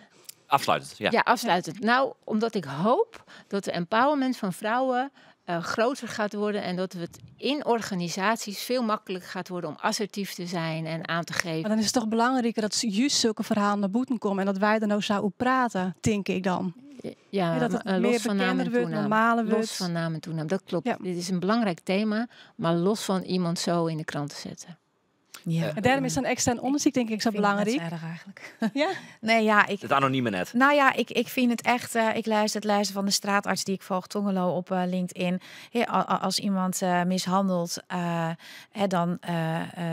Afsluitend, ja. Ja, afsluitend. Nou, omdat ik hoop dat de empowerment van vrouwen groter gaat worden en dat het in organisaties veel makkelijker gaat worden om assertief te zijn en aan te geven. Maar dan is het toch belangrijker dat juist zulke verhalen naar boeten komen en dat wij er nou zo over praten, denk ik dan. Ja, Ja, dat het maar meer los van naam en bekender wordt, toenaam. normaler Los wordt. van naam en toenaam, dat klopt. Dit is een belangrijk thema, maar los van iemand zo in de krant te zetten. En daarom is een extern onderzoek denk ik zo Ik vind het net belangrijk. zo erg eigenlijk. Ja? Nee, ja, ik Het anonieme net. Nou ja, ik vind het echt. Ik luister het lijst van de straatarts die ik volg, Tongelo op LinkedIn. Hè, als iemand mishandelt, hè, dan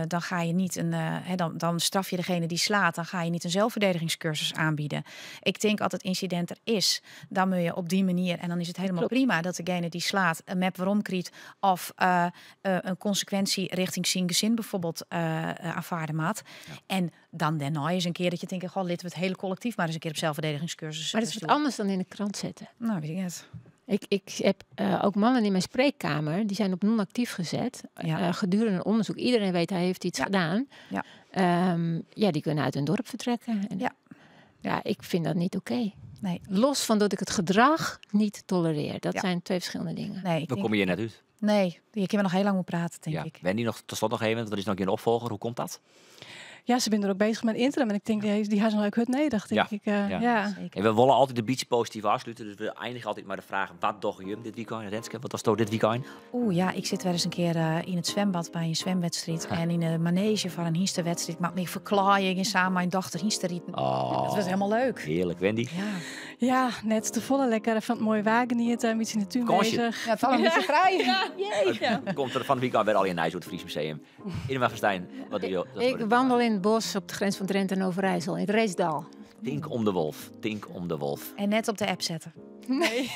dan ga je niet een hè, dan, dan straf je degene die slaat. Dan ga je niet een zelfverdedigingscursus aanbieden. Ik denk als het incident er is, dan moet je op die manier. En dan is het helemaal prima dat degene die slaat een map waarom kriet of een consequentie richting zijn gezin bijvoorbeeld aanvaarden maat. En dan daarna eens een keer dat je denkt, goh, laten we het hele collectief maar eens een keer op zelfverdedigingscursus Maar dat is wat sturen. anders dan in de krant zetten. Nou, weet ik niet. Ik heb ook mannen in mijn spreekkamer, die zijn op non-actief gezet. Gedurende een onderzoek. Iedereen weet, hij heeft iets gedaan. Die kunnen uit hun dorp vertrekken. En ik vind dat niet oké. Los van dat ik het gedrag niet tolereer. Dat zijn twee verschillende dingen. Nee, ik We denk komen hier net uit. Nee, je kan nog heel lang moeten praten, denk ik. Wendy, nog tot slot nog even, want er is nog een opvolger. Hoe komt dat? Ja, ze zijn er ook bezig met interim. En ik denk, die gaan ze nog ook hard nederig, denk ik. En we willen altijd de beetje positief afsluiten. Dus we eindigen altijd maar de vraag, wat doch je dit weekend? Renske, wat was toch dit weekend? Oeh, ja, ik zit wel eens een keer in het zwembad bij een zwemwedstrijd. En in de manege van een hiensterwedstrijd. Ik maak me verklaaien in samen mijn dochter hiensterriet. Oh, dat was helemaal leuk. Heerlijk, Wendy. Ja. Ja, net te folle lekker fan it moaie waar geniete, in bytsje yn de tún bezich. Ja, toch een bytsje frij. Ja. Komt der fan de wike wer al je nijs oer it Fries Museum. Irma van Steijn, wat doe je? Ik wandel in het bos op de grens van Drenthe en Overijssel, in het Reestdal. Tink om de wolf, tink om de wolf. En net op de app zetten. Nee,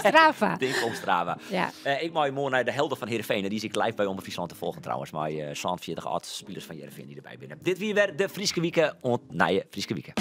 Strava. Tink om Strava. Ja. Ik mei moarn nei de Helden fan Heerenveen. En dy is ek live by Omrop Fryslân te folgjen trouwens. Mei 47 âld-spilers fan Heerenveen dy't derby binne. Dit wie wer de Fryske Wike. Oant nije Fryske Wike.